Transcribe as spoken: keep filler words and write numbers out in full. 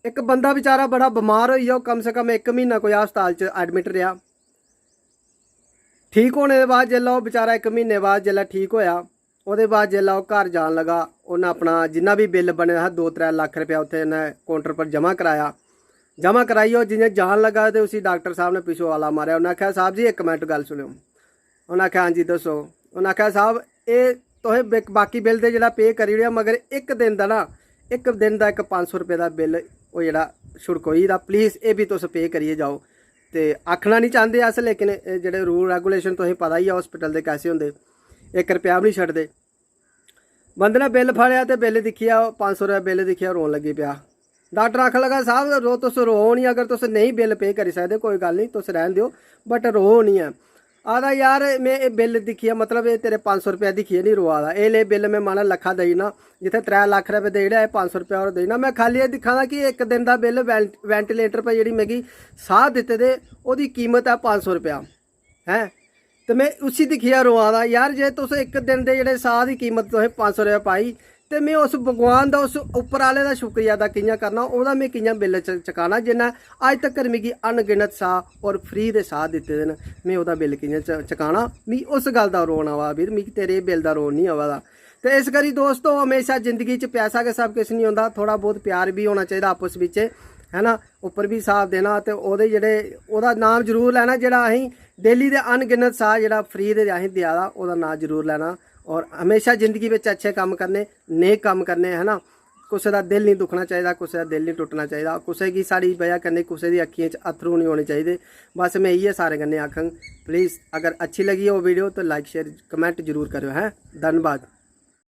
इक बंदा बेचारा बड़ा बमार होई गेआ, ओह् कम से कम इक म्हीना कोई हस्पताल च एडमिट रेहा। ठीक होने दे बाद जिसलै ओह् बेचारा इक म्हीने बाद जिसलै ठीक होएआ, ओह्दे बाद जिसलै ओह् घर जान लगा, उन्नै अपना जिन्ना बी बिल बने दा हा, दो त्रै लक्ख रपेआ उत्थै उन्नै काउंटर पर जमा कराया। जमा कराइयै ओह् जि'यां जान लगा ते उसी डाक्टर साह्ब ने पिच्छों आला मारेआ। उन्नै आखेआ, "साह्ब जी, इक मिंट गल्ल सुनेओ।" उन्नै आखेआ, "हां जी, दस्सो।" उन्नै आखेआ, "साह्ब, एह् तुसें बिक-, बाकी बिल ते जेह्ड़ा पे करी ओड़ेआ, मगर इक दिन दा ना, इक दिन दा इक पंज सौ रपेऽ दा बिल ओह् जेह्ड़ा छुड़कोई दा, प्लीज एह् बी तुस पे करियै जाओ।" ते आखना निं चांह्दे अस, लेकिन एह् जेह्ड़े रूल रेगुलेशन तुसें पता ही ऐ हॉस्पिटल दे कैसे होंदे, इक रपेआ बी निं छड्डदे। बंदे ने बिल फड़ेआ ते बिल दिक्खेआ, पंज सौ रपेआ बिल दिक्खेआ, रोन लगी पेआ। डाक्टर आखन लगा, "साह्ब, रो, तुस रो निं, अगर तुस नेईं बिल पे करी सकदे, कोई गल्ल निं, तुस रैह्न देओ, बट रो निं ऐ।" आखदा, "यार, में एह् बिल दिक्खियै, मतलब, एह् तेरे पंज सौ रपेआ दिक्खियै निं रोआ दा, एह् ले बिल में माना लक्खा देई ओड़ना, जित्थै त्रै लक्ख रपेऽ देई ओड़ेआ, एह् पंज सौ रपेआ होर देई ओड़ना। में खाल्ली एह् दिक्खा दा कि इक दिन दा बिल वेंट-, वेंटिलेटर पर जेह्ड़ी मिगी साह् दित्ते दे, ओह्दी कीमत ऐ पंज सौ रपेआ।" हैं? ते में उसी दिक्खियै रोआ दा। यार, जे तुस इक दिन दे जेह्ड़े साह् दी कीमत तुसें पंज सौ रपेआ पाई, ते में उस भगवान दा, उस उप्पर आह्ले दा शुक्रिया अदा कि'यां करना, ओह्दा में कि'यां बिल च-, चकाना, जिन्नै अज्ज तक्कर मिगी अनगिनत साह् और फ्री दे साह् दित्ते दे न, में ओह्दा बिल कि'यां च-, चकाना? मिगी उस गल्ल दा रोन आवा दा, वीर, मिगी तेरे बिल दा रोन निं आवा दा। ते इस करी दोस्तो, म्हेशा जिंदगी च पैसा गै सब किश निं होंदा, थोह्ड़ा बहुत प्यार बी होना चाहिदा आपस बिच्च, है ना? उप्पर बी स्हाब देना ते ओह्दे जेह्ड़े, ओह्दा नाम जरूर लैना जेह्ड़ा असें डेली दे अनगिनत साह् जेह्ड़ा फ्री दे असें देआ दा, ओह्दा नांऽ जरूर लैना। और हमेशा जिंदगी बिच अच्छे कम्म करने, नेक कम्म करने, है ना? कुसै दा दिल निं दुखना चाहिदा, कुसै दा दिल निं टुट्टना चाहिदा, कुसै गी साढ़ी बजह कन्नै कुसै दी अक्खियें च अत्थरू निं होने चाहिदे। बस में इ'यै सारें कन्नै आखङ, प्लीज अगर अच्छी लगी ओह् वीडियो तो लाइक, शेयर, कमेंट जरूर करेओ, हैं? धन्नबाद।